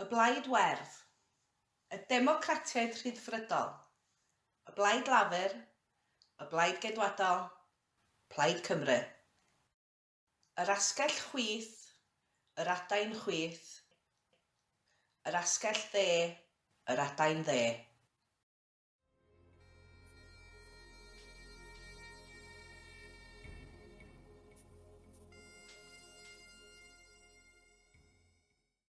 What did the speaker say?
Y Blaid Werdd, y Democratiaid Rhyddfrydol, y Blaid Lafur, y Blaid Geidwadol, Plaid Cymru. Yr asgell chwith, yr adain chwith, yr asgell dde, yr adain dde.